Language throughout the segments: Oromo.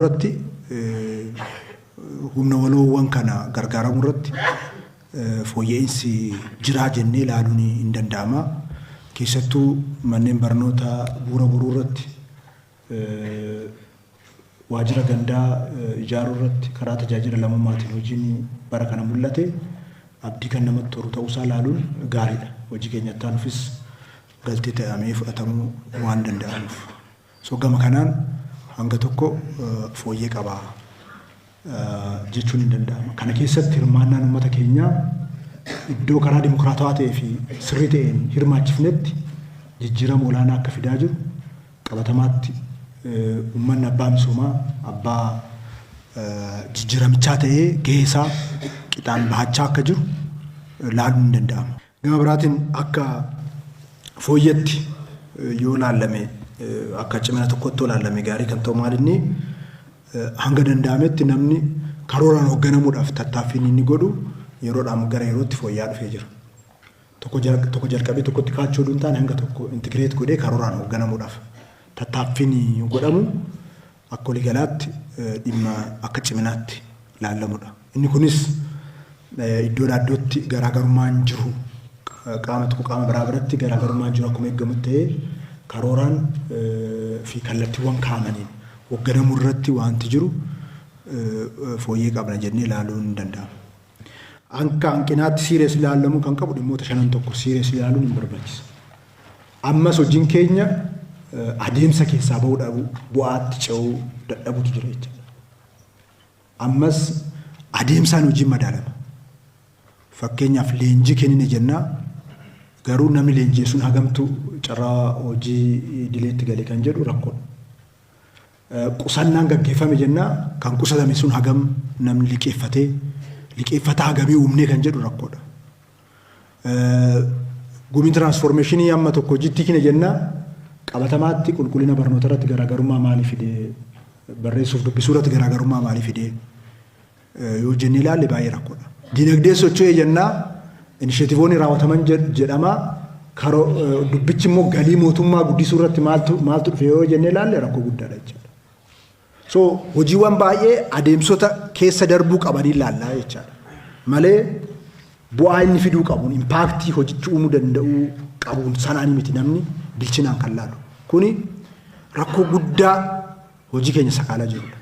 Irratti humna waloowwan kana gargaaramuu irratti fooyya'insi jiraa jennee ilaaluun hin danda'ama. Keessattuu manneen barnootaa bu'uura boruu irratti, waajjira gandaa ijaaruu irratti karaa tajaajila lammummaatiin hojiin bara kana mul'ate abdii kan namatti toru ta'uusaa ilaaluun gaariidha. Hojii keenya itti aanuufis galtee ta'amee fudhatamuu waan danda'amuuf. So gama kanaan hanga tokko fooyyee qaba jechuun hin danda'ama. Kana keessatti hirmaannaan uummata keenyaa iddoo karaa dimokiraatawaa ta'ee fi sirrii ta'een hirmaachifnetti jijjiirama olaanaa akka fidaa jiru qabatamaatti uummanni abbaa misoomaa, abbaa jijjiiramichaa ta'ee gahee isaa qixaan bahachaa akka jiru laaluun hin danda'ama. Gama biraatiin akka fooyyetti yoo laallame, akka cimina tokkotti yoo laallame gaarii kan ta'u maal, inni hanga danda'ametti namni karooraan hoogganamuudhaaf tattaaffiin inni godhu yeroodhaan gara yerootti fooyya'aa dhufee jira. Tokko jalqabee tokkotti kaachuu hin taane, hanga tokko integrate godhee karooraan hoogganamuudhaaf tattaaffiin godhamu akka waliigalaatti dhimma akka ciminaatti laallamudha. Inni kunis iddoodhaa iddootti garaagarummaan jiru, qaama tokko qaama biraa biratti garaagarummaan jiru akkuma eeggamu ta'ee, karooraan fi kallattiiwwan kaa'amaniin hoogganamuu irratti wanti jiru fooyyee qabna jennee ilaaluun hin danda'amu. Akka hanqinaatti serious ilaalamuu kan qabu dhimmoota shanan tokko serious ilaaluun hin barbaachisa. Ammas hojiin keenya adeemsa keessaa bahuu dhabu, bu'aatti ce'uu dadhabutu jira jechuudha. Ammas adeemsaan hojiin madaalama. Fakkeenyaaf, leenjii kennine jennaa, garuu namni leenjii sun hagamtu carraa hojii idileetti galee kan jedhu rakkoodha. Qusannaan gaggeeffame jennaa, kan qusatame sun hagam namni liqeeffatee, liqeeffataa hagamii uumnee kan jedhu rakkoodha. Gumiin transformation amma tokko hojiitti kine jennaa, qabatamaatti qulqullina barnoota irratti garaagarummaa maalii fidee, barreessuuf dubbisuu irratti garaagarummaa maalii fidee yoo jennee ilaalle baay'ee rakkoodha. Dinagdee socho'ee jennaa, initiativeoonni raawwataman jedhama, dubbichi immoo galii mootummaa guddisuu irratti maaltu dhufe yoo jennee ilaalle rakkoo guddaadha jechaadha. So hojiiwwan baay'ee adeemsota keessa darbuu qabanii ilaallaa jechaadha. Malee bu'aa inni fiduu qabuun, impact hojichi uumuu danda'uu qabuun sanaan miti namni bilchinaan kan laalu. Kuni rakkoo guddaa hojii keenya sakaalaa jirudha.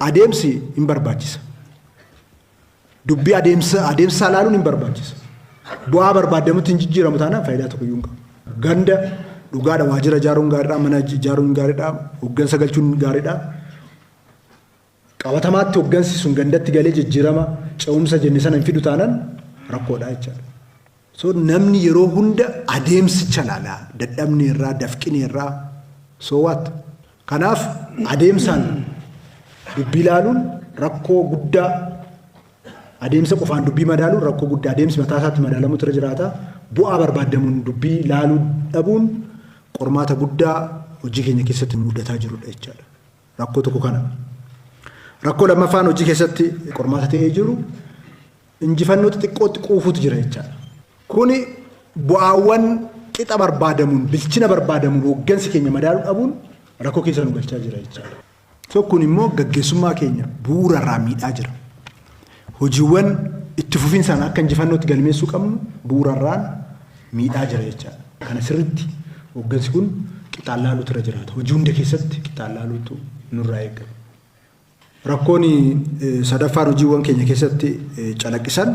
Adeemsi hin barbaachisa. Dubbii adeemsa ilaaluun hin barbaachisa. Bu'aa barbaadamutti hin jijjiiramu taanaan faayidaa tokko iyyuu hin qabu. Ganda dhugaadha, waajjira ijaaruun gaariidha, mana ijaaruun gaariidha, hooggansa galchuun gaariidha. Qabatamaatti hooggansi sun gandatti galee jijjiirama ce'umsa jenne sana hin fidu taanaan rakkoodha jechaadha. So namni yeroo hunda adeemsicha laala, dadhabne irraa, dafqine irraa, so what? Kanaaf adeemsaan dubbii ilaaluun rakkoo guddaa, adeemsa qofaan dubbii madaaluun rakkoo guddaa, adeemsi mataa isaatti madaalamutu irra jiraata. Bu'aa barbaadamuun dubbii ilaaluu dhabuun qormaata guddaa hojii keenya keessatti mudataa jirudha jechaadha. Rakkoo tokko kana. Rakkoo lammaffaan hojii keessatti qormaata ta'ee jiru injifannoo xixiqqootti quufuutu jira jechaadha. Kuni bu'aawwan qixa barbaadamuun, bilchina barbaadamuun hooggansi keenya madaaluu dhabuun rakkoo keessa nu galchaa jira jechaadha. So kun immoo gaggeessummaa keenya bu'uura irraa miidhaa jira. Hojiiwwan itti fufinsaan akka injifannootti galmeessuu qabnu bu'uura irraan miidhaa jira jechaadha. Kana sirriitti hooggansi kun qixaan laaluutu irra jiraata. Hojii hunda keessatti qixaan laaluutu nurraa eegama. Rakkoon sadaffaan hojiiwwan keenya keessatti calaqqisan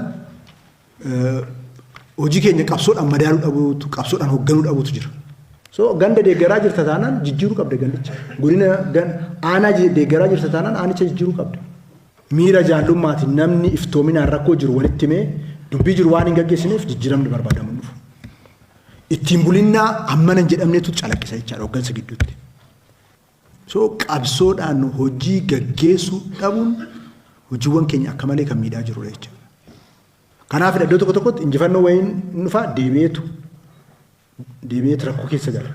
hojii keenya qabsoodhaan madaaluu dhabuutu, qabsoodhaan hoogganuu dhabuutu jira. So ganda deeggaraa jirta taanaan jijjiiruu qabda gandicha. Godina aanaa deeggaraa jirta taanaan aanicha jijjiiruu qabda. Miira jaallummaatiin namni iftoominaan rakkoo jiru walitti himee dubbii jiru waan hin gaggeessineef jijjiiramni barbaadamu hin dhufu. Ittiin bulinnaa hammana hin jedhamnetu calaqqisa jechaadha hooggansa gidduutti. So qabsoodhaan hojii gaggeessuu dhabuun hojiiwwan keenya akka malee kan miidhaa jirudha jechuudha. Kanaaf iddoo tokko tokkotti injifannoo wayiin hin dhufaa, deebi'eetu rakkoo keessa gala.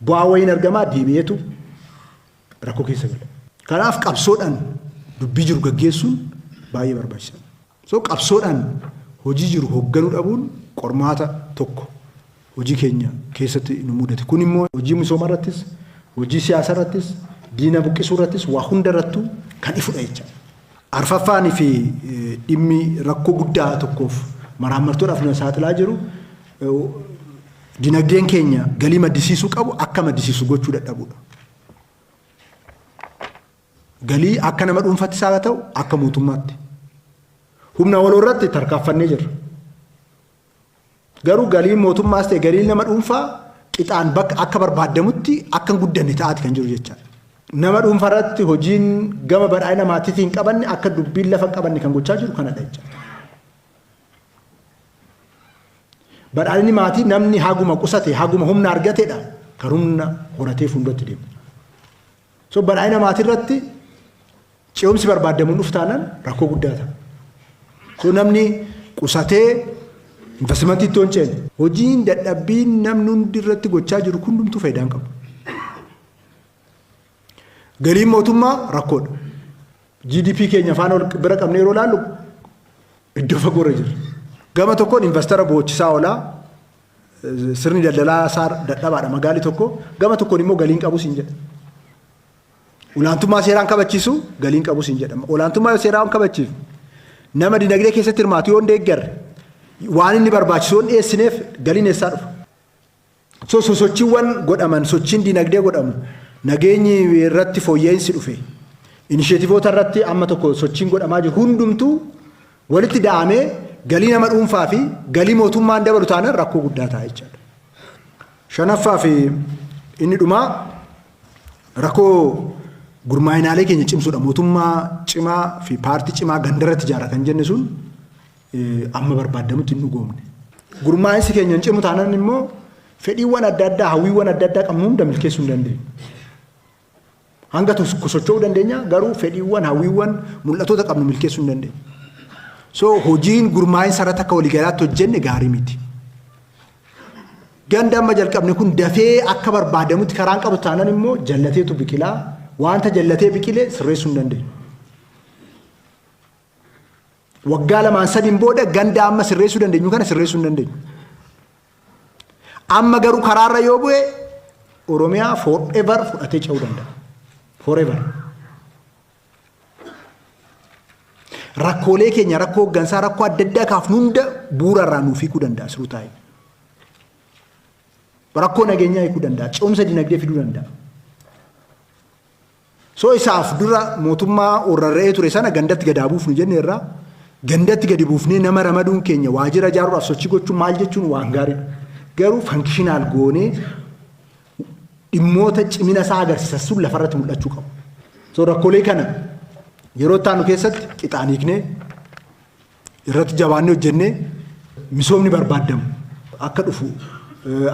Bu'aa wayiin argamaa, deebi'eetu rakkoo keessa gala. Kanaaf qabsoodhaan dubbii jiru gaggeessuun baay'ee barbaachisaadha. So qabsoodhaan hojii jiru hoogganuu dhabuun qormaata tokko hojii keenya keessatti nu mudate. Kun immoo hojii misoomaa irrattis, hojii siyaasaa irrattis, diina buqqisuu irrattis, waa hunda irrattuu kan ifudha jechaadha. Arfaffaanii fi dhimmi rakkoo guddaa tokkoof maraammartoodhaaf nu saaxilaa jiru, dinagdeen keenya galii maddisiisuu qabu akka maddisiisu gochuu dadhabuudha. Galii akka nama dhuunfaatti isaa ta'u, akka mootummaatti. Humna waloo irratti tarkaanfannee jirra. Garuu galiin mootummaas ta'e galiin nama dhuunfaa qixaan bakka akka barbaadamutti akka hin guddanne ta'aati kan jiru jechaadha. Nama dhuunfaa irratti hojiin gama badhaadhina maatiitiin qabanne akka dubbiin lafa hin qabanne kan gochaa jiru kanadha jechaadha. Badhaadhinni maatii namni haguma qusate, haguma humna argatedha kan humna horatee fuulduratti deemu. So badhaadhina maatii irratti ce'umsi barbaadamuun dhufu taanaan rakkoo guddaa ta'a. So namni qusatee investimentii itti hin ceene, hojiin dadhabbiin namni hundi irratti gochaa jiru hundumtuu faayidaa hin qabu. Galiin mootummaa rakkoodha. GDP keenya faana ol bira qabnee yeroo ilaallu iddoo fagoorra jirra. Gama tokkoon investara boochisaa oolaa, sirni daldalaa isaa dadhabaadha magaalli tokko, gama tokkoon immoo galiin qabus hin jedha. Olaantummaa seeraan kabachiisu galiin qabus hin jedhama. Olaantummaa seeraan kabachiisu, nama dinagdee keessatti hirmaatu yoo hin deeggarre, waan inni barbaachisu yoo hin dhiyeessineef, galiin eessaa dhufa? So sosochiiwwan godhaman, sochiin dinagdee godhamu, nageenyi irratti fooyya'insi dhufe, inisheetivoota irratti amma tokko sochiin godhamaa jiru hundumtuu walitti da'amee galii nama dhuunfaa fi galii mootummaan dabalu taanaan rakkoo guddaa ta'a jechaadha. Shanaffaa fi inni dhumaa rakkoo gurmaa'inaalee keenya cimsuudha. Mootummaa cimaa fi paartii cimaa gandarratti ijaara kan jenne sun amma barbaadamutti hin dhugoomne. Gurmaa'insi keenya hin cimu taanaan immoo fedhiiwwan adda addaa, hawwiiwwan adda addaa qabnu hunda milkeessuu hin dandeenyu. Hanga tokko socho'uu dandeenya, garuu fedhiiwwan, hawwiiwwan, mul'atoota qabnu milkeessuu hin dandeenyu. So hojiin gurmaa'insa irratti akka waliigalaatti hojjenne gaarii miti. Ganda amma jalqabne kun dafee akka barbaadamutti karaan qabu taanaan immoo jallateetu biqilaa, wanta jallatee biqile sirreessuu hin dandeenyu. Waggaa lamaan sadiin booda ganda amma sirreessuu dandeenyu kana sirreessuu hin dandeenyu. Amma garuu karaarra yoo bu'e Oromiyaa forever fudhatee ce'uu danda'a. Forever. Rakkoolee keenya, rakkoo hooggansaa, rakkoo adda addaa kaafnu hunda bu'uura irraa nuuf hiikuu danda'a siruu taa'e. Rakkoo nageenyaa hiikuu danda'a. Ce'umsa dinagdee fiduu danda'a. So isaaf dura mootummaa orrarra'ee ture sana gandatti gadi buufnu jenne irraa gandatti gadi buufnee nama ramaduun keenya, waajjira ijaaruudhaaf sochii gochuun maal jechuun waan gaariidha. Garuu functional goonee dhimmoota cimina isaa agarsiisan sun lafarratti mul'achuu qabu. So rakkoolee kana yeroo taanu keessatti qixaan hiiknee, irratti jabaannee hojjennee, misoomni barbaadamu akka dhufu,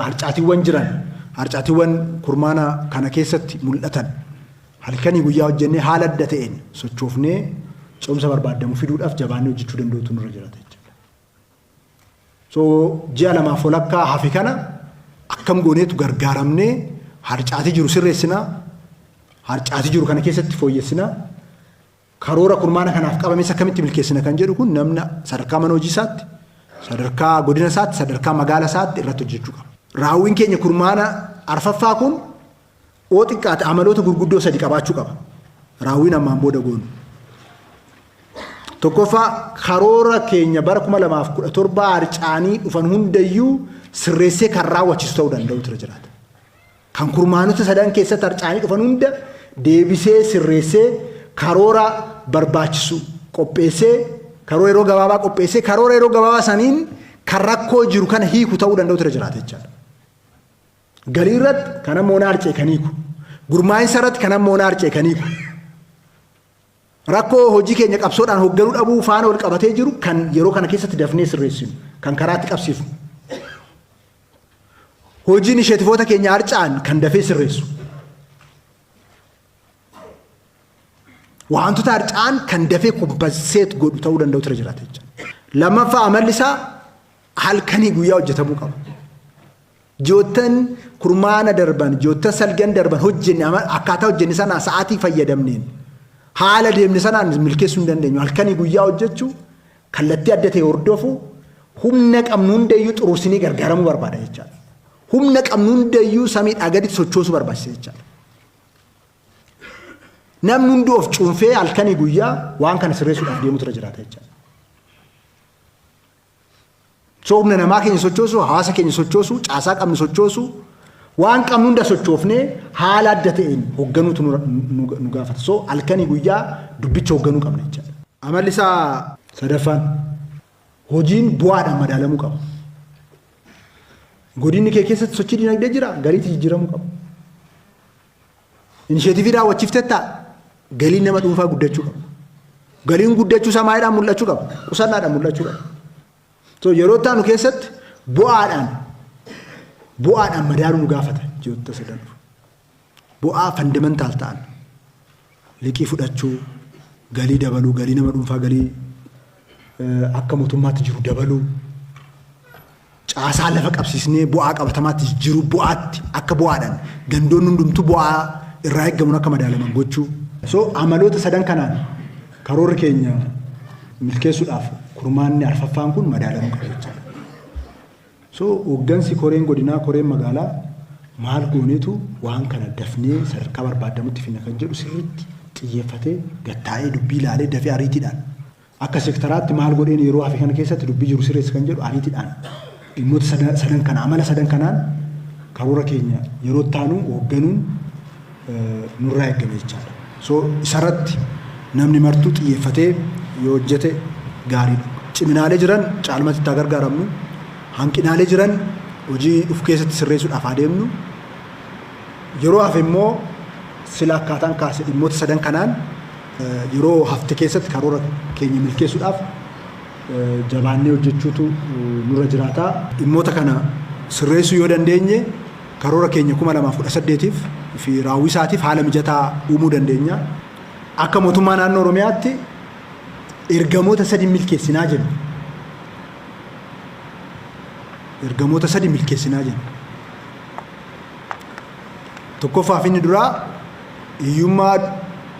harcaatiiwwan jiran, harcaatiiwwan kurmaana kana keessatti mul'atan halkanii guyyaa hojjennee, haala adda ta'een sochoofnee, ce'umsa barbaadamu fiduudhaaf jabaannee hojjechuu danda'utu nurra jiraata jechuudha. So ji'a 2f walakkaa hafe kana akkam gooneetu gargaaramnee harcaatii jiru sirreessinaa, harcaatii jiru kana keessatti fooyyessinaa, karoora kurmaana kanaaf qabames akkamitti milkeessina kan jedhu kun namni sadarkaa mana hojii isaatti, sadarkaa godina isaatti, sadarkaa magaala isaatti irratti hojjechuu qaba. Raawwiin keenya kurmaana arfaffaa kun oo xiqqaate amaloota gurguddoo sadi qabaachuu qaba. Raawwiin ammaan booda goonu. Tokkoffaa, karoora keenya bara 2017 harcaanii dhufan hundayyuu sirreessee kan raawwachiisu ta'uu danda'u ture jiraata. Kan kurmaanota sadan keessatti harcaanii dhufan hunda deebisee sirreessee, karoora barbaachisu qopheessee, karoora yeroo gabaabaa qopheessee, karoora yeroo gabaabaa saniin kan rakkoo jiru kana hiiku ta'uu danda'u ture jiraata jechaadha. Galii irratti kan ammoo na harcee kan hiiku. Gurmaa'insa irratti kan ammoo na harcee kan hiiku. Rakkoo hojii keenya qabsoodhaan hoogganuu dhabuu faana wal qabatee jiru kan yeroo kana keessatti dafnee sirreessinu, kan karaatti qabsiifnu. Hojii inisheetivoota keenya harca'an kan dafee sirreessu. Wantoota harca'an kan dafee compensate godhu ta'uu danda'u ture jiraata jechuudha. Lammaffaa, amalli isaa halkanii guyyaa hojjetamuu qaba. Ji'oottan kurmaana darban, ji'oottan salgan darban hojjenne, akkaataa hojjenne sanaa, sa'aatii fayyadamneen, haala deemne sanaan milkeessuu hin dandeenyu. Halkanii guyyaa hojjechuu, kallattii adda ta'e hordofuu, humna qabnu hundayyuu xuruursinee gargaaramuu barbaada jechaadha. Humna qabnu hundayyuu samiidhaa gaditti sochoosuu barbaachisa jechaadha. Namni hundi of cuunfee halkanii guyyaa waan kana sirreessuudhaaf deemutu irra jiraata jechaadha. So humna namaa keenya sochoosu, hawaasa keenya sochoosu, caasaa qabnu sochoosu, waan qabnu hunda sochoofnee haala adda ta'een hoogganuutu nu gaafata. So halkanii guyyaa dubbicha hoogganuu qabna jechaadha. Amalli isaa sadaffaan hojiin bu'aadhaan madaalamuu qaba. Godinni kee keessatti sochii dinagdee jira, galiitti jijjiiramuu qaba. Initiative raawwachiiftettaa, galiin nama dhuunfaa guddachuu qaba. Galiin guddachuu isaa maaliidhaan mul'achuu qaba? Qusannaadhaan mul'achuu qaba. So yeroo itti aanu keessatti bu'aadhaan madaaluu nu gaafata ji'oota sadan dhufu. Bu'aa fundamental ta'an liqii fudhachuu, galii dabaluu, galii nama dhuunfaa, galii akka mootummaatti jiru dabaluu, caasaa lafa qabsiisnee bu'aa qabatamaatti jijjiiruu, bu'aatti akka bu'aadhaan gandoonni hundumtuu bu'aa irraa eeggamuun akka madaalaman gochuu. So amaloota sadan kanaan karoorri keenya milkeessuudhaaf kurmaanni arfaffaan kun madaalamuu qaba jechaadha. So hooggansi koreen godinaa, koreen magaalaa maal gooneetu waan kana dafnee sadarkaa barbaadamutti finna kan jedhu sirriitti xiyyeeffatee gattaa'ee dubbii ilaalee dafee ariitiidhaan akka seektaraatti maal godheen yeroo hafe kana keessatti dubbii jiru sirreessa kan jedhu ariitiidhaan dhimmoota sadan kana, amala sadan kanaan karoora keenya yeroo taanu hoogganuun nurraa eegame jechaadha. So isarratti namni martuu xiyyeeffatee yoo hojjete gaariidha. Ciminaalee jiran caalmatti itti gargaaramnu, hanqinaalee jiran hojii dhufu keessatti sirreessuudhaaf adeemnu. Yeroo hafe immoo sila akkaataan kaase dhimmoota sadan kanaan yeroo hafte keessatti karoora keenya milkeessuudhaaf jabaannee hojjechuutu nurra jiraata. Dhimmoota kana sirreessuu yoo dandeenye karoora keenya 2018tiif fi raawwii isaatiif haala mijataa uumuu dandeenya. Akka mootummaa naannoo Oromiyaatti ergamoota sadi milkeessinaa jenna. Ergamoota sadi milkeessinaa jenna. Tokkoffaaf inni duraa hiyyummaa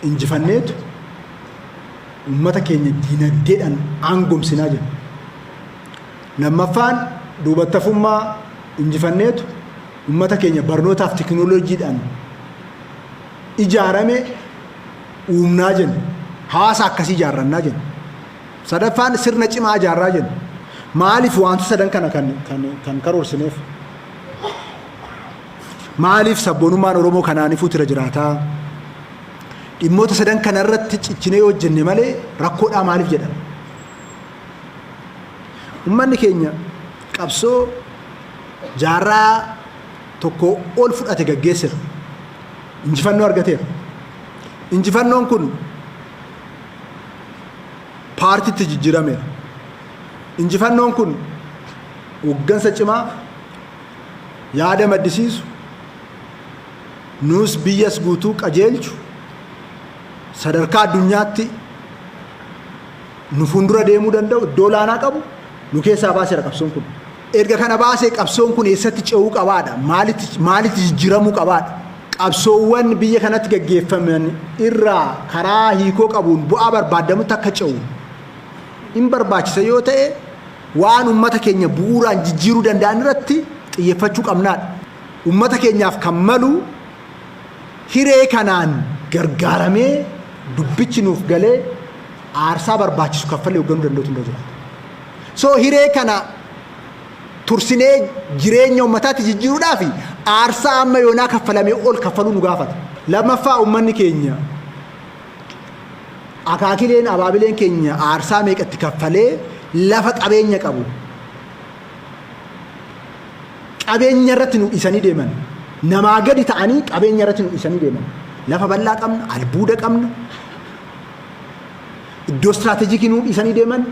injifanneetu uummata keenya diinagdeedhaan aangomsinaa jenna. Lammaffaan duubattafummaa injifanneetu uummata keenya barnootaaf tekinooloojiidhaan ijaarame uumnaa jenna. Hawaasa akkasii ijaarrannaa jenna. Sadaffaan sirna cimaa ijaarraa jenna. Maaliif wantoota sadan kana kan karoorsineef? Maaliif sabboonummaan Oromoo kanaaniifuu tira jiraataa? Dhimmoota sadan kana irratti ciccinee hojjenne malee rakkoodhaa maaliif jedhama? Uummanni keenya qabsoo jaarraa tokko ol fudhate gaggeesseera. Injifannoo argateera. Injifannoon kun paartiitti jijjiirameera. Injifannoon kun hooggansa cimaa yaada maddisiisu, nuus biyyas guutuu qajeelchu, sadarkaa addunyaatti nu fuuldura deemuu danda'u, iddoo olaanaa qabu nu keessaa baaseera qabsoon kun. Erga kana baasee qabsoon kun eessatti ce'uu qabaadha? Maalitti jijjiiramuu qabaadha? Qabsoowwan biyya kanatti gaggeeffaman irraa karaa hiikoo qabuun bu'aa barbaadamutti akka ce'u hin barbaachisa yoo ta'e waan uummata keenya bu'uuraan jijjiiruu danda'an irratti xiyyeeffachuu qabnaadha. Uummata keenyaaf kan malu hiree kanaan gargaaramee dubbichi nuuf galee aarsaa barbaachisu kaffalee hoogganuu danda'utu irra jiraata. So hiree kana tursinee jireenya uummataatti jijjiiruudhaaf aarsaa amma yoonaa kaffalamee ol kaffaluu nu gaafata. Lammaffaa, uummanni keenya akaakileen abaabileen keenya aarsaa meeqatti kaffalee lafa qabeenya qabu. Qabeenya irratti nu dhiisanii deeman. Namaa gadi ta'anii qabeenya irratti nu dhiisanii deeman. Lafa bal'aa qabna, albuuda qabna. Iddoo strategic nu dhiisanii deeman.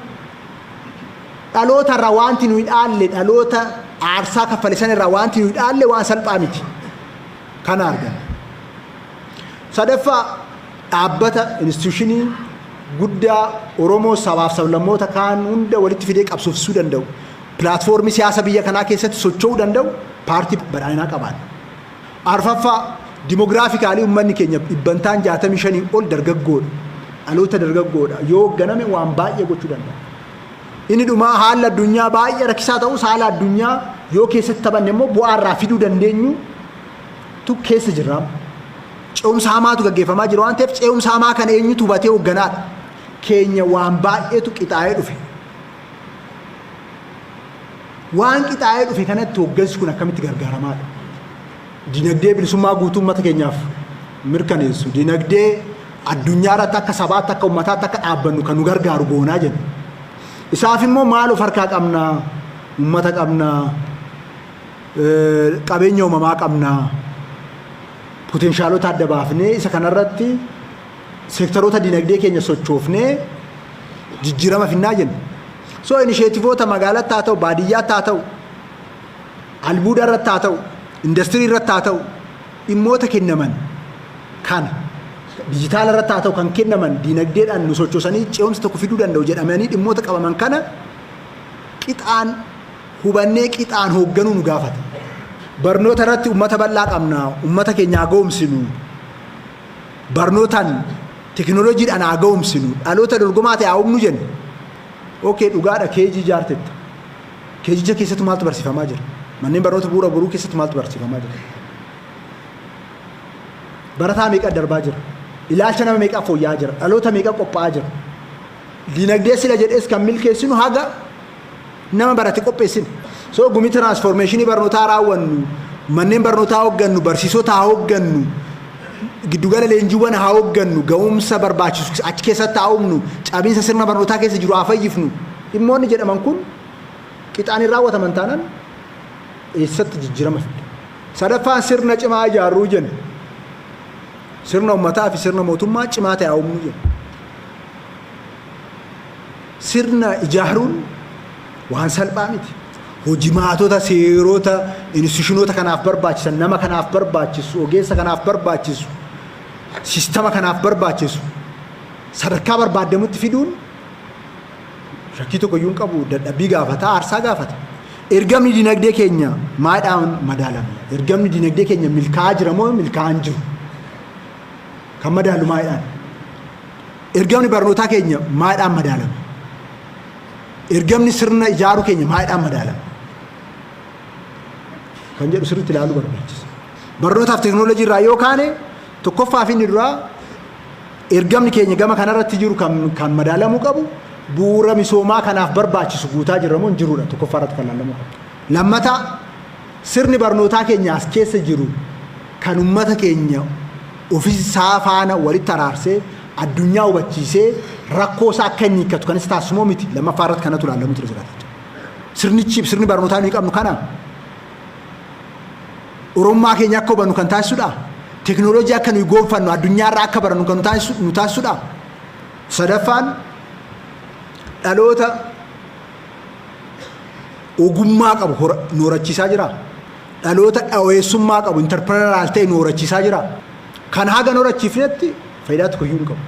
Dhaloota irraa wanti nuyi dhaalle, dhaloota aarsaa kaffale sana irraa wanti nuyi dhaalle waan salphaa miti. Kana arganna. Sadaffaa, dhaabbata institution guddaa Oromoo sabaaf sablammoota kaan hunda walitti fidee qabsoofsisuu danda'u. Platform siyaasa biyya kanaa keessatti socho'uu danda'u paartii badhaadhinaa qabaanna. Arfaffaa, demographically uummanni keenya dhibbantaan 65 ol dargaggoodha. Dhaloota dargaggoodha. Yoo hoogganame waan baay'ee gochuu danda'a. Inni dhumaa haala addunyaa baay'ee rakkisaa ta'us haala addunyaa yoo keessatti taphanne immoo bu'aa irraa fiduu dandeenyu tu keessa jirra. Ce'umsa hamaatu gaggeeffamaa jira waan ta'eef, ce'umsa hamaa kana eenyutu hubatee hoogganaadha? Keenya waan baay'eetu qixaa'ee dhufe. Waan qixaa'ee dhufe kanatti hooggansi kun akkamitti gargaaramaadha? Dinagdee bilisummaa guutuu uummata keenyaaf mirkaneessu, dinagdee addunyaa irratti akka sabaatti, akka uummataatti akka dhaabbannu kan nu gargaaru goonaa jenna. Isaaf immoo maal of harkaa qabnaa? Uummata qabnaa, qabeenya uumamaa qabnaa, potentialota adda baafnee isa kanarratti seektaroota dinagdee keenya sochoofnee jijjiirama finnaa jenna. So initiativeoota magaalatti haa ta'u, baadiyyaatti haa ta'u, albuuda irratti haa ta'u, industirii irratti haa ta'u, dhimmoota kennaman kana, dijitaala irratti haa ta'u, kan kennaman dinagdeedhaan nu sochoosanii ce'umsa tokko fiduu danda'u jedhamanii dhimmoota qabaman kana qixaan hubannee qixaan hoogganuu nu gaafata. Barnoota irratti uummata bal'aa qabna, uummata keenya haa ga'umsinu. Barnootaan, tekinooloojiidhaan haa ga'umsinu, dhaloota dorgomaa ta'e haa uumnu jenna. Okay, dhugaadha, KG ijaartetta. KGcha keessatti maaltu barsiifamaa jira? Manneen barnoota bu'uura boruu keessatti maaltu barsiifamaa jira? Barataa meeqa darbaa jira? Ilaalcha nama meeqa fooyya'aa jira? Dhaloota meeqa qophaa'aa jira? Dinagdee sila jedhees kan milkeessinu haga nama barate qopheessine. So gumii transformationii barnootaa raawwannu, manneen barnootaa hooggannu, barsiisota haa hooggannu, giddugala leenjiiwwan haa hooggannu, ga'umsa barbaachisu achi keessatti haa uumnu, cabiinsa sirna barnootaa keessa jiru haa fayyifnu. Dhimmoonni jedhaman kun qixaan hin raawwataman taanaan eessatti jijjiirama fida? Sadaffaan, sirna cimaa ijaarruu jenna. Sirna uummataa fi sirna mootummaa cimaa ta'e haa uumnu jenna. Sirna ijaaruun waan salphaa miti. Hojimaatota, seerota, institutionoota kanaaf barbaachisan, nama kanaaf barbaachisu, ogeessa kanaaf barbaachisu, sistama kanaaf barbaachisu sadarkaa barbaadamutti fiduun shakkii tokko iyyuu hin qabu, dadhabbii gaafata, aarsaa gaafata. Ergamni dinagdee keenya maadhaan madaalama? Ergamni dinagdee keenya milkaa'aa jira moo milkaa'aa hin jiru? Kan madaalu maadhaan? Ergamni barnootaa keenya maadhaan madaalama? Ergamni sirna ijaaruu keenya maadhaan madaalama? Kan jedhu sirriitti ilaaluu barbaachisa. Barnootaaf teekinooloojii irraa yoo kaane, tokkoffaa fi inni duraa, ergamni keenya gama kanarratti jiru kan madaalamuu qabu bu'uura misoomaa kanaaf barbaachisu guutaa jirra moo hin jirudha, tokkoffaa irratti kan laallamuu qabu. Lammataa, sirni barnootaa keenya as keessa jiru kan uummata keenya ofiisaa faana walitti araarsee, addunyaa hubachiisee, rakkoo isaa akka inni hiikkatu kan isa taasisu moo miti, lammaffaa irratti kanatu ilaallamutu irra jiraata. Sirnichi, sirni barnootaa nuyi qabnu kana Oromummaa keenya akka hubannu kan taasisudha. Teknooloojii akka nuyi gonfannu, addunyaarraa akka barannu kan nu taasisudha. Sadaffaan, dhaloota ogummaa qabu nu horachiisaa jira. Dhaloota dhaweessummaa qabu, entrepreneurial ta'e nu horachiisaa jira. Kan haga nu horachiifnetti faayidaa tokko iyyuu hin qabu.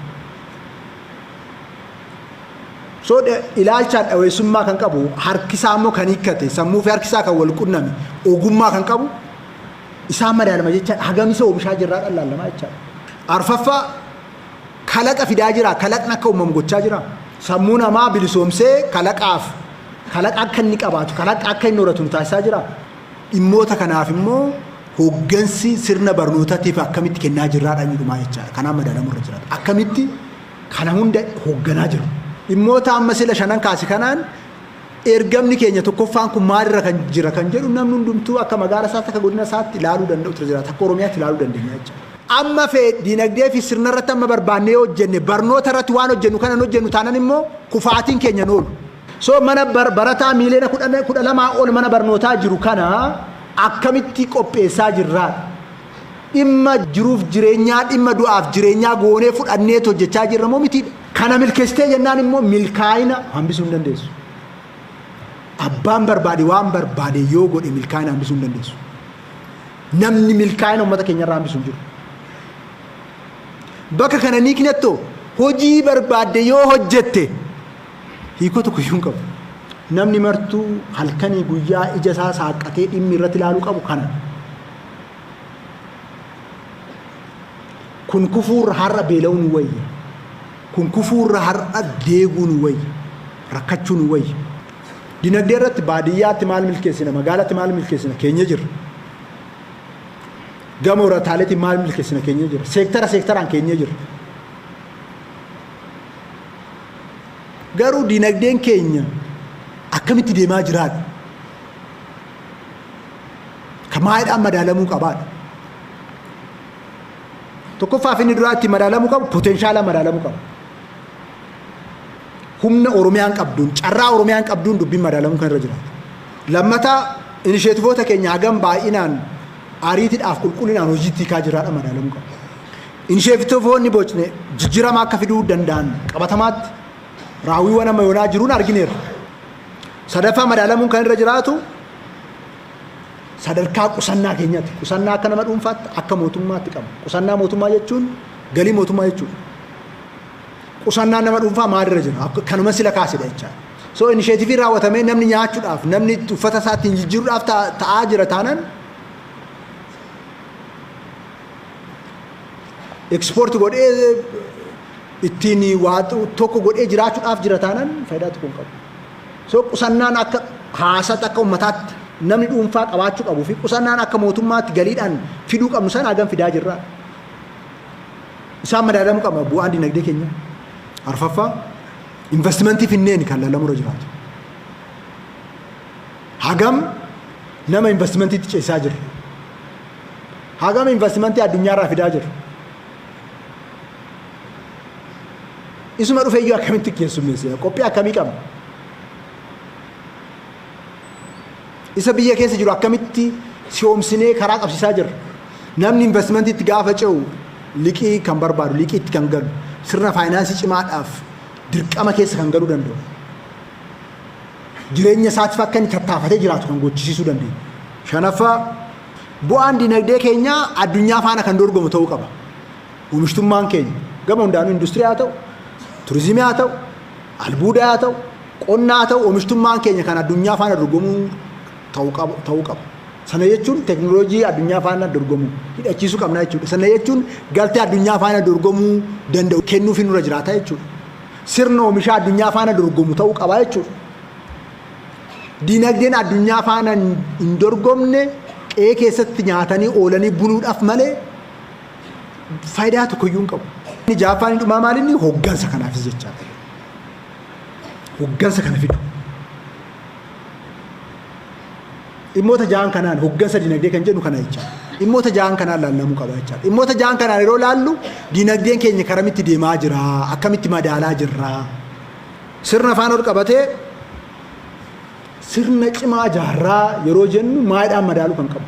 So ilaalchaan dhaweessummaa kan qabu, harkisaa immoo kan hiikkate, sammuu fi harkisaa kan wal qunname, ogummaa kan qabu isaan madaalama jecha hagam isa oomishaa jirraa dhallaalamaa jechaadha. Arfaffaa, kalaqa fidaa jira, kalaqni akka uumamu gochaa jira. Sammuu namaa bilisoomsee kalaqaaf, kalaqa akka inni qabaatu, kalaqa akka inni horatu nu taasisaa jira. Dhimmoota kanaaf immoo hooggansi sirna barnootaatiif akkamitti kennaa jirraadha inni dhumaa jechaadha. Kanaan madaalamuu irra jiraata. Akkamitti kana hunda hoogganaa jiru? Dhimmoota amma sila shanan kaase kanaan ergamni keenya tokkoffaan kun maalirra kan jira kan jedhu namni hundumtuu akka magaala isaatti, akka godina isaatti ilaaluu danda'u ture jiraata. Akka Oromiyaatti ilaaluu dandeenya jechuudha. Amma fee dinagdee fi sirna irratti amma barbaannee hojjenne, barnoota irratti waan hojjennu kana hojjennu taanan immoo kufaatiin keenya oolu. So mana barataa miiliyoona 12 ol mana barnootaa jiru kana akkamitti qopheessaa jirraadha? Dhimma jiruuf jireenyaa, dhimma du'aaf jireenyaa goonee fudhanneet hojjechaa jirra moo mitiidha? Kana milkeessitee jennaan immoo milkaa'ina hambisuu hin dandeessu. Abbaan barbaade waan barbaade yoo godhe milkaa'ina hambisuu hin dandeessu. Namni milkaa'ina uummata keenyarraa hambisu hin jiru. Bakka kana niiknettoo hojii barbaadde yoo hojjette hiikoo tokko iyyuu hin qabu. Namni martuu halkanii guyyaa ija isaa saaqqatee dhimmi irratti ilaaluu qabu kana. Kun kufuurra har'a beela'uu nu wayya. Kun kufuurra har'a deeguu nu wayya. Rakkachuu nu wayya. Dinagdee irratti baadiyyaatti maal milkeessina, magaalatti maal milkeessina keenya jirra. Gama horataaleetiin maal milkeessina keenyee jira. Seektara seektaraan keenyee jira. Garuu dinagdeen keenya akkamitti deemaa jiraadha? Kan maayidhaan madaalamuu qabaadha. Tokkoffaaf inni duraa itti madaalamuu qabu poteenshaalaa madaalamuu qaba. Humna Oromiyaan qabduun, carraa Oromiyaan qabduun dubbiin madaalamuu kan irra jiraatu. Lammataa, inisheetivoota keenya hagam baay'inaan, ariitiidhaaf qulqullinaan hojiitti hiikaa jiraadha madaalamuu qaba. Inisheetivoonni bocne jijjiirama akka fiduu danda'an qabatamaatti raawwiiwwan amma yoonaa jiruun argineerra. Sadaffaa, madaalamuun kan irra jiraatu sadarkaa qusannaa keenyaatti. Qusannaa akka nama dhuunfaatti, akka mootummaatti qabna. Qusannaa mootummaa jechuun galii mootummaa jechuudha. Qusannaan nama dhuunfaa maalirra jira? Kanuma sila kaasedha jechaadha. So inisheetivii raawwatamee namni nyaachuudhaaf, namni uffata isaa ittiin jijjiiruudhaaf ta'aa jira taanaan, ekspoorti godhee ittiin waa tokko godhee jiraachuudhaaf jira taanaan, faayidaa tokko hin qabu. So qusannaan akka haasaatti, akka ummataatti namni dhuunfaa qabaachuu qabuu fi qusannaan akka mootummaatti galiidhaan fiduu qabnu sana hagam fidaa jirra? Isaan madaalamuu qaba bu'aan dinagdee keenya. Arfaffaa, investimentii finneen kan laalamuu irra jiraatu. Hagam nama investimentiitti ceesisaa jirra? Hagam investimentii addunyaarraa fidaa jirra? Isuma dhufe iyyuu akkamitti keessummeessina? Qophii akkamii qabna? Isa biyya keessa jiru akkamitti si'oomsinee karaa qabsiisaa jirra? Namni investimentiitti gaafa ce'u liqii kan barbaadu, liqiitti kan galu, sirna faayinaansii cimaadhaaf dirqama keessa kan galuu danda'u. Jireenya isaatiif akka inni tattaafatee jiraatu kan gochisiisuu dandeenya. Shanaffaa, bu'aan dinagdee keenyaa addunyaa faana kan dorgomu ta'uu qaba. Oomishtummaan keenya gama hundaanuu, industirii haa ta'u, turizimii haa ta'u, albuuda haa ta'u, qonna haa ta'u, oomishtummaan keenya kan addunyaa faana dorgomuu ta'uu qaba. Ta'uu qaba. Sana jechuun teknooloojii addunyaa faana dorgomu hidhachiisuu qabna jechuudha. Sana jechuun galtee addunyaa faana dorgomuu danda'u kennuufi nurra jiraata jechuudha. Sirna oomishaa addunyaa faana dorgomu ta'uu qaba jechuudha. Dinagdeen addunyaa faana hin dorgomne qe'ee keessatti nyaatanii oolanii buluudhaaf malee faayidaa tokkoyyuu hin qabu. Inni ja'affaan, inni dhumaa maal inni? Hoggansa kanaafis jechaadha. Hoggansa kana fidu. Dhimmoota ja'an kanaan hoggansa dinagdee kan jennu kana jechaadha. Dhimmoota ja'an kanaan laallamuu qaba jechaadha. Dhimmoota ja'an kanaan yeroo laallu dinagdeen keenya karamitti deemaa jira? Akkamitti madaalaa jirra? Sirna faana ol qabatee sirna cimaa jaarraa yeroo jennu maayidhaan madaaluu kan qabu?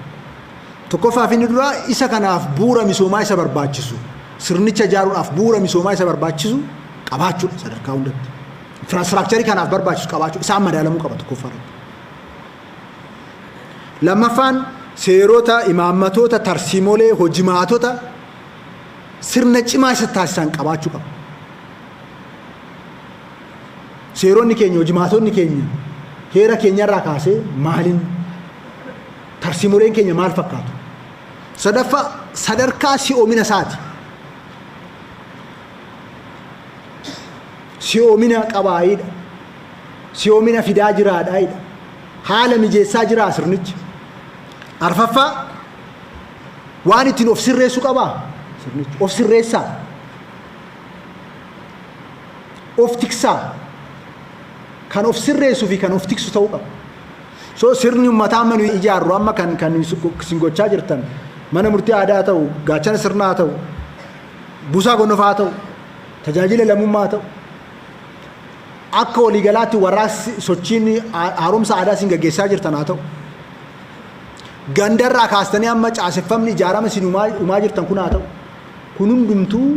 Tokkoffaaf inni duraa, isa kanaaf bu'uura misoomaa isa barbaachisu, sirnicha ijaaruudhaaf bu'uura misoomaa isa barbaachisu qabaachuudha sadarkaa hundatti. Infraastiraakcharii kanaaf barbaachisu qabaachuu isaan madaalamuu qaba tokkoffaa irratti. Lammaffaan, seerota, imaammatoota, tarsiimolee, hojimaatota sirna cimaa isa taasisan qabaachuu qaba. Seeronni keenya, hojimaatonni keenya heera keenyarraa kaasee maaliin, tarsiimoleen keenya maal fakkaatu? Sadaffaa, sadarkaa si'oomina isaati. Si'oomina qabaayiidha. Si'oomina fidaa jiraadhaayidha. Haala mijeessaa jiraa sirnichi? Arfaffaa, waan ittiin of sirreessu qabaa sirnichi? Of sirreessaa? Of tiksaa? Kan of sirreessuu fi kan of tiksu ta'uu qaba. So sirni uummataa amma nuyi ijaarru, amma kan isin gochaa jirtan, mana murtii aadaa haa ta'u, gaachana sirnaa haa ta'u, buusaa gonofaa haa ta'u, tajaajila lammummaa haa ta'u, akka waliigalaatti warraaqsi sochiin haaromsa aadaa isin gaggeessaa jirtan haa ta'u, gandarraa kaastanii amma caaseffamni ijaarama isin uumaa jirtan kun haa ta'u, kun hundumtuu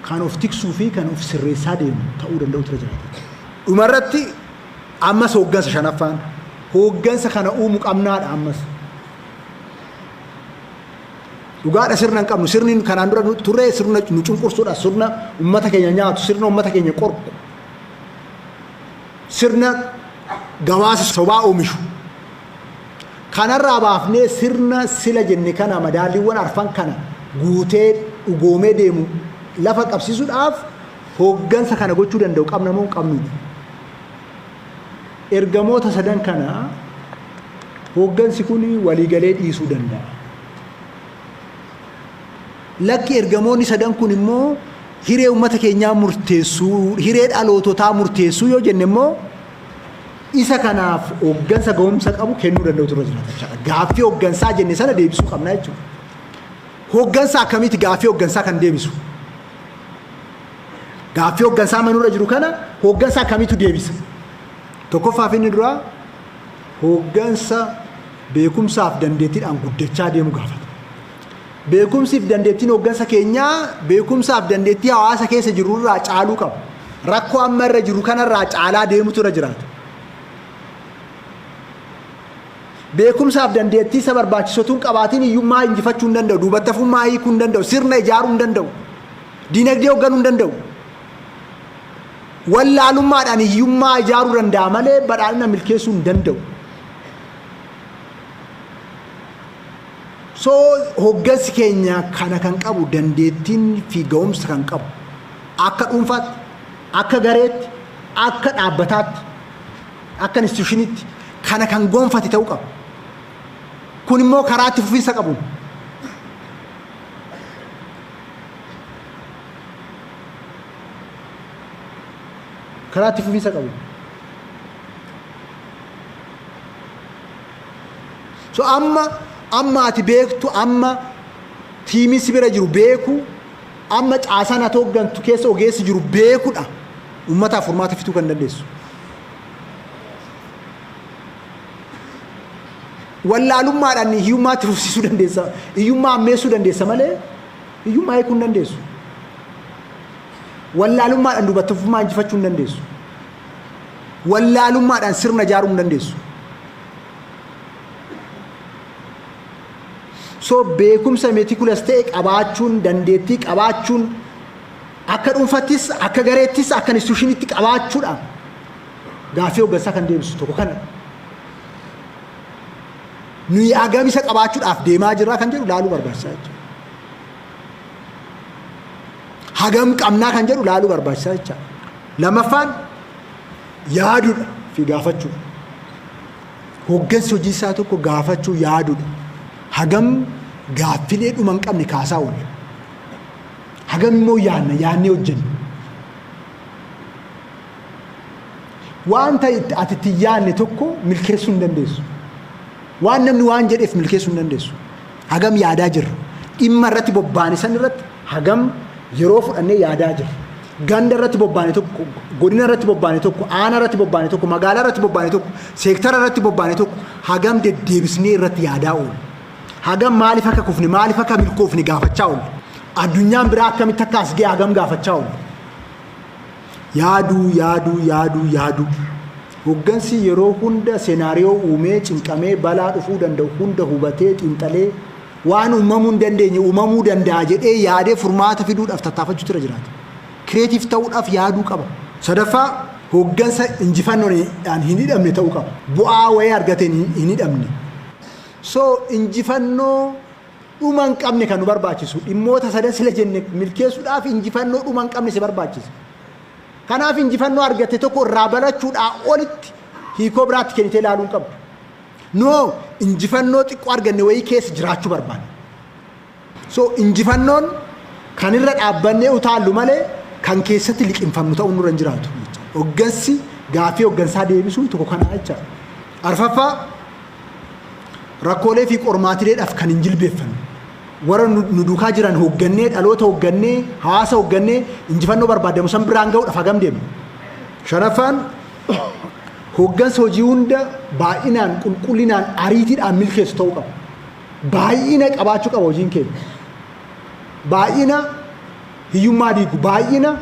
kan of tiksuu fi kan of sirreessaa deemu ta'uu danda'u ture jiraata. Dhumarratti ammas hooggansa, shanaffaan, hooggansa kana uumu qabnaadha ammas. Dhugaadha, sirna hin qabnu. Sirni kanaan dura turre sirna nu cunqursuudha, sirna uummata keenya nyaatu, sirna uummata keenya qorqu, sirna gabaasa sobaa oomishu. Kanarraa baafnee sirna sila jenne kana, madaalliiwwan arfan kana guutee dhugoomee deemu lafa qabsiisuudhaaf hooggansa kana gochuu danda'u qabna moo hin qabnudha? Ergamoota sadan kana Hooggansi kun waliigalee dhiisuu danda'a. Lakki, ergamoonni sadan kun immoo hiree uummata keenyaa murteessuu, hiree dhaloototaa murteessuu yoo jenne immoo, isa kanaaf hooggansa ga'umsa qabu kennuu danda'utu irra jiraata jechaadha. Gaaffii hooggansaa jenne sana deebisuu qabna jechuudha. Hooggansa akkamiiti gaaffii hooggansaa kan deebisu? Gaaffii hooggansaa manurra jiru kana hooggansa akkamiitu deebisa? Tokkoffaaf inni duraa hooggansa beekumsaaf dandeettiidhaan guddachaa deemu gaafata. Beekumsiif dandeettiin hooggansa keenyaa beekumsaaf dandeettii hawaasa keessa jiru irraa caaluu qaba. Rakkoo amma irra jiru kanarraa caalaa deemutu irra jiraata. Beekumsaaf dandeettii isa barbaachisotuun qabaatiin hiyyummaa injifachuu hin danda'u, duubatti hafummaa hiikuu hin danda'u, sirna ijaaruu hin danda'u, diinagdee hoogganuu hin danda'u. Wallaalummaadhaan hiyyummaa ijaaruu danda'a malee badhaadhina milkeessuu hin danda'u. So hooggansi keenya kana kan qabu, dandeettiin fi ga'umsa kan qabu, akka dhuunfaatti, akka gareetti, akka dhaabbataatti, akka institutionitti kana kan gonfate ta'uu qaba. Kun immoo karaa itti fufiinsa qabuun. Karaa itti fufiinsa qabuun. So amma ati beektu, amma teamiin si bira jiru beeku, amma caasaan ati hooggantu keessa ogeessi jiru beekudha. Uummataaf furmaata fiduu kan dandeessu. Wallaalummaadhaan hiyyummaatti fufsiisuu dandeessa. Hiyyummaa ammeessuu dandeessa malee hiyyummaa hiikuu hin dandeessu. Wallaalummaadhaan duubatti hafummaa injifachuu hin dandeessu. Wallaalummaadhaan sirna ijaaruu hin dandeessu. So beekumsa meticulous ta'e qabaachuun, dandeettii qabaachuun, akka dhuunfattis, akka gareettis, akka institutionitti qabaachuudha. Gaaffii hooggansaa kan deebisu tokko kana. Nuyi hagam isa qabaachuudhaaf deemaa jirraa kan jedhu laaluu barbaachisaa jechuudha. Hagam qabnaa kan jedhu laaluu barbaachisaa jechaadha. Lammaffaan yaaduudha fi gaafachuudha. Hooggansi hojii isaa tokko gaafachuu, yaaduudha. Hagam gaaffilee dhuma hin qabne kaasaa oolla? Hagam immoo yaadna, yaadnee hojjenna? Wanta ati itti yaadne tokko milkeessuu hin dandeessu. Waan namni waan jedheef milkeessuu hin dandeessu. Hagam yaadaa jirra? Dhimma irratti bobbaane san irratti hagam yeroo fudhannee yaadaa jirra? Ganda irratti bobbaane tokko, godina irratti bobbaane tokko, aanaa irratti bobbaane tokko, magaalaa irratti bobbaane tokko, seektara irratti bobbaane tokko hagam deddeebisnee irratti yaadaa oolla? Hagam maaliif akka kufne, maaliif akka milkoofne gaafachaa oolla? Addunyaan biraa akkamitti akka as ga'e hagam gaafachaa oolla? Yaaduu, yaaduu, yaaduu, yaaduu. Hooggansi yeroo hunda scenario uumee, cinqamee, balaa dhufuu danda'u hunda hubatee, xiinxalee, waan uumamuu hin dandeenye uumamuu danda'a jedhee yaadee furmaata fiduudhaaf tattaafachuutu irra jiraata. Creative ta'uudhaaf yaaduu qaba. Sadaffaa, hooggansa injifannoodhaan hin hidhamne ta'uu qaba. Bu'aa wayii argateen hin hidhamne. So injifannoo dhuma hin qabne kan nu barbaachisu, dhimmoota sadan sila jenne milkeessuudhaaf injifannoo dhuma hin qabne si barbaachisa. Kanaaf injifannoo argatte tokko irraa barachuudhaa olitti hiikoo biraatti kennitee ilaaluu hin qabdu. No, injifannoo xiqqoo arganne wayii keessa jiraachuu barbaanna. So injifannoon kan irra dhaabbannee utaallu malee kan keessatti liqimfamnu ta'uu nurra hin jiraatu. Hoggansi gaaffii hoggansaa deebisuu tokko kanaa jechaadha. Arfaffaa, rakkoolee fi qormaatileedhaaf kan hin jilbeeffanne. Warra nu duukaa jiran hooggannee, dhaloota hooggannee, hawaasa hooggannee injifannoo barbaadamu san biraan ga'uudhaaf hagam deemna? Shanaffaan, hooggansa hojii hunda baay'inaan, qulqullinaan, ariitiidhaan milkeessu ta'uu qaba. Baay'ina qabaachuu qaba hojiin keenya. Baay'ina hiyyummaa diigu, baay'ina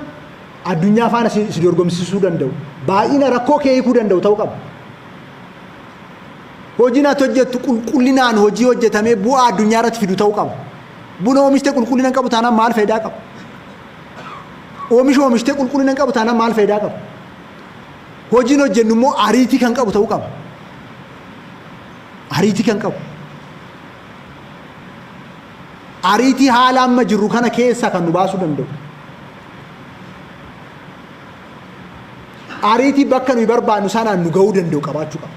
addunyaa faana si dorgomsiisuu danda'u, baay'ina rakkoo kee hiikuu danda'u ta'uu qaba. Hojiin ati hojjettu qulqullinaan hojii hojjetamee bu'aa addunyaa irratti fidu ta'uu qaba. Buna oomishtee qulqullina hin qabu taanaan maal faayidaa qaba? Oomisha oomishtee qulqullina hin qabu taanaan maal faayidaa qaba? Hojiin hojjennu immoo ariitii kan qabu ta'uu qaba. Ariitii kan qabu. Ariitii haala amma jirru kana keessaa kan nu baasuu danda'u. Ariitii bakka nuyi barbaannu sanaan nu ga'uu danda'u qabaachuu qaba.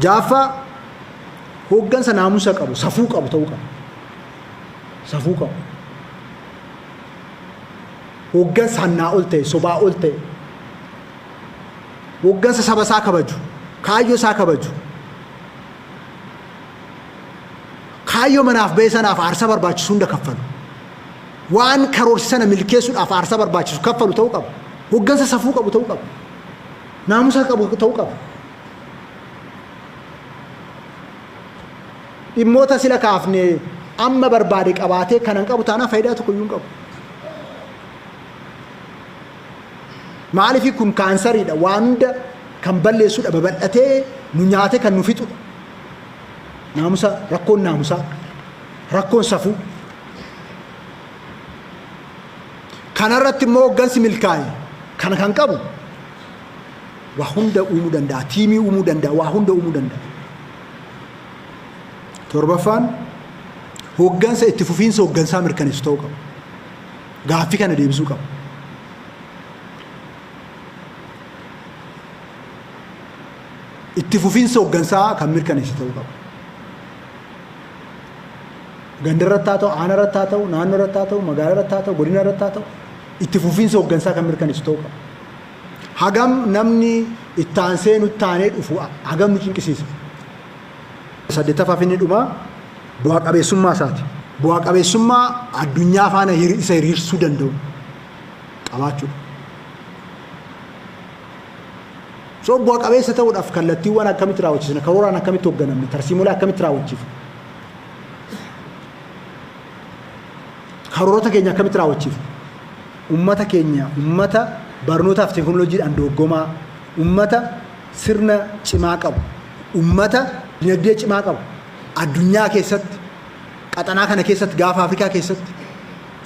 Jaaffaa, Hooggansa naamusa qabu, safuu qabu ta'uu qaba. Safuu qabu. Hooggansa hannaa ol ta'e, sobaa ol ta'e. Hooggansa saba isaa kabaju, kaayyoo isaa kabaju. Kaayyoo manaaf ba'e sanaaf aarsaa barbaachisu hunda kaffalu. Waan karoorse sana milkeessuudhaaf aarsaa barbaachisu kaffalu ta'uu qaba. Hooggansa safuu qabu ta'uu qaba. Naamusa qabu ta'uu qaba. Dhimmoota sila kaafne amma barbaade qabaatee kanan qabu taanaan faayidaa tokko iyyuu hin qabu. Maaliif kun kaansariidha, waan hunda kan balleessudha, babal'atee nu nyaatee kan nu fixudha. Naamusa, rakkoon naamusaa, rakkoon safuu. Kanarratti immoo hooggansi milkaa'e kana kan qabu waa hunda uumuu danda'a, tiimii uumuu danda'a, waa hunda uumuu danda'a. Torbaffaan, hooggansa itti fufiinsa hooggansaa mirkaneessu ta'uu qaba. Gaaffii kana deebisuu qaba. Itti fufiinsa hooggansaa kan mirkaneessu ta'uu qaba. Ganda irratti haa ta'u, aana irratti haa ta'u, naannoo irratti haa ta'u, magaalaa irratti haa ta'u, godina irratti haa ta'u, itti fufiinsa hooggansaa kan mirkaneessu ta'uu qaba. Hagam namni itti aansee nutti aanee dhufu hagam nu cinqisiisa. Saddeettaffaaf inni dhumaa bu'aa qabeessummaa isaati. Bu'aa qabeessummaa addunyaa faana isa hiriirsuu danda'u qabaachuudha. So bu'aa qabeessa ta'uudhaaf kallattiiwwan akkamitti raawwachiisna, karooraan akkamitti hoogganamne, tarsiimolee akkamitti raawwachiifna? Karoorota keenya akkamitti raawwachiifna? Ummata keenya ummata barnootaaf teekinooloojiidhaan dorgomaa, ummata sirna cimaa qabu, ummata dinagdee cimaa qabu, addunyaa keessatti, qaxanaa kana keessatti, gaafa Afrikaa keessatti,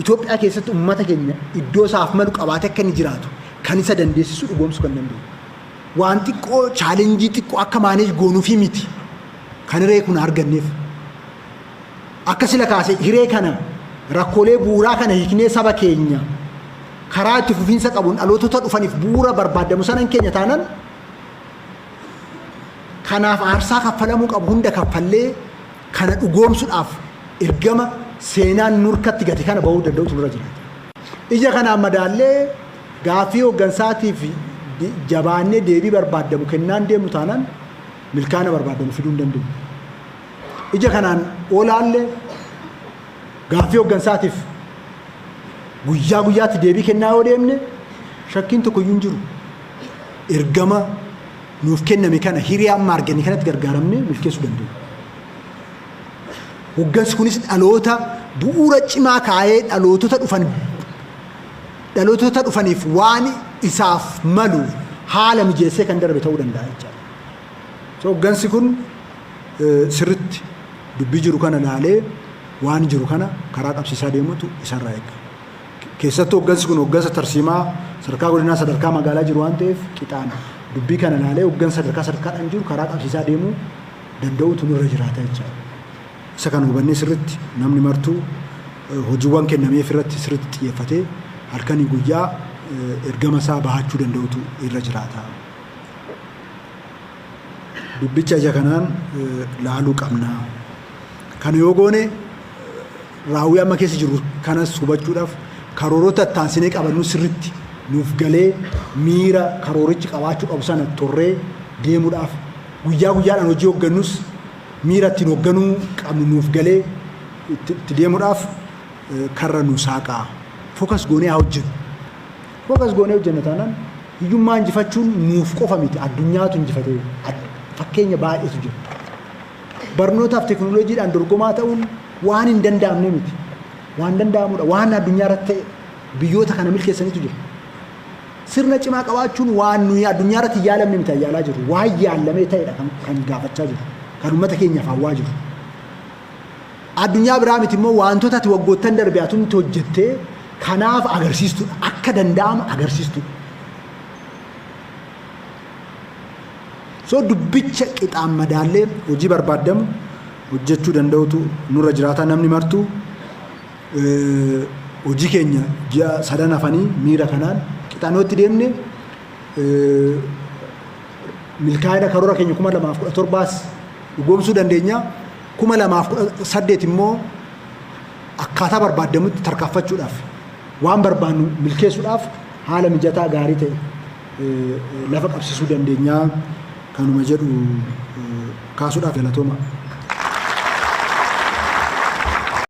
Itoophiyaa keessatti ummata keenya iddoo isaaf malu qabaatee akka inni jiraatu kan isa dandeessisu dhugoomsuu kan danda'u. Waan xiqqoo, challenge xiqqoo akka manage goonuufii miti kan hiree kun arganneef. Akka sila kaase, hiree kana, rakkoolee bu'uuraa kana hiiknee, saba keenya karaa itti fufiinsa qabuun dhalootota dhufaniif bu'uura barbaadamu sanan keenya taanan, kanaaf aarsaa kaffalamuu qabu hunda kaffallee kana dhugoomsuudhaaf ergama seenaan nurkatti gate kana bahuu danda'utu nurra jiraata. Ija kanaan madaallee gaaffii hooggansaatiif jabaannee deebii barbaadamu kennaan deemnu taanaan milkaa'ina barbaadamu fiduu hin dandeenyu. Ija kanaan oolaallee gaaffii hooggansaatiif guyyaa guyyaatti deebii kennaa yoo deemne, shakkiin tokko iyyuu hin jiru. Ergama nuuf kenname kana hiree amma arganne kanatti gargaaramne milkeessuu dandeenya. Hooggansi kunis dhaloota bu'uura cimaa kaa'ee dhalootota dhufaniif waan isaaf malu haala mijeessee kan darbe ta'uu danda'a jechaadha. So hooggansi kun sirritti dubbii jiru kana laalee waan jiru kana karaa qabsiisaa deemutu isarraa eegama. Keessattuu hooggansi kun hooggansa tarsiimaa sadarkaa godinaa, sadarkaa magaalaa jiru waan ta'eef, qixaan dubbii kana laalee hooggansa sadarkaa sadarkaadhaan jiru karaa qabsiisaa deemuu danda'utu nurra jiraata jechaadha. Isa kana hubannee sirritti namni martuu hojiiwwan kennameef irratti sirritti xiyyeeffatee halkanii guyyaa ergama isaa bahachuu danda'utu irra jiraata. Dubbicha ija kanaan laaluu qabna. Kana yoo goone, raawwii amma keessa jiru kanas hubachuudhaaf, karoorota ittaansinee qabannu sirritti nuuf galee, miira karoorichi qabaachuu qabu sana torree deemuudhaaf, guyyaa guyyaadhaan hojii hooggannus miira ittiin hoogganuu qabnu nuuf galee itti deemuudhaaf karra nu saaqaa. Focus goonee haa hojjennu. Focus goonee hojjenna taanaan hiyyummaa injifachuun nuuf qofa miti, addunyaatu injifatee fakkeenya baay'eetu jira. Barnootaaf teekinooloojiidhaan dorgomaa ta'uun waan hin danda'amne miti. Waan danda'amudha. Waan addunyaa irratti ta'e biyyoota kana milkeessanitu jira. Sirna cimaa qabaachuun waan nuyi addunyaa irratti yaalamne miti, yaalaa jiru. Waan yaallamee ta'edha kan gaafachaa jiru. Kan uummata keenyaaf hawwaa jiru. Addunyaa biraa miti immoo, wantoota ati waggoottan darbe atumti hojjettee kanaaf agarsiistuudha. Akka danda'amu agarsiistuudha. So dubbicha qixaan madaallee hojii barbaadamu hojjechuu danda'utu nurra jiraata. Namni martuu hojii keenya ji'a sadan hafanii miira kanaan qixaan deemne milkaa'ina karoora keenya 2017s dhugoomsuu dandeenya. 2018 immoo akkaataa barbaadamutti tarkaanfachuudhaaf, waan barbaannu milkeessuudhaaf haala mijataa gaarii ta'e lafa qabsiisuu dandeenyaa kanuma jedhu kaasuudhaaf. Galatooma.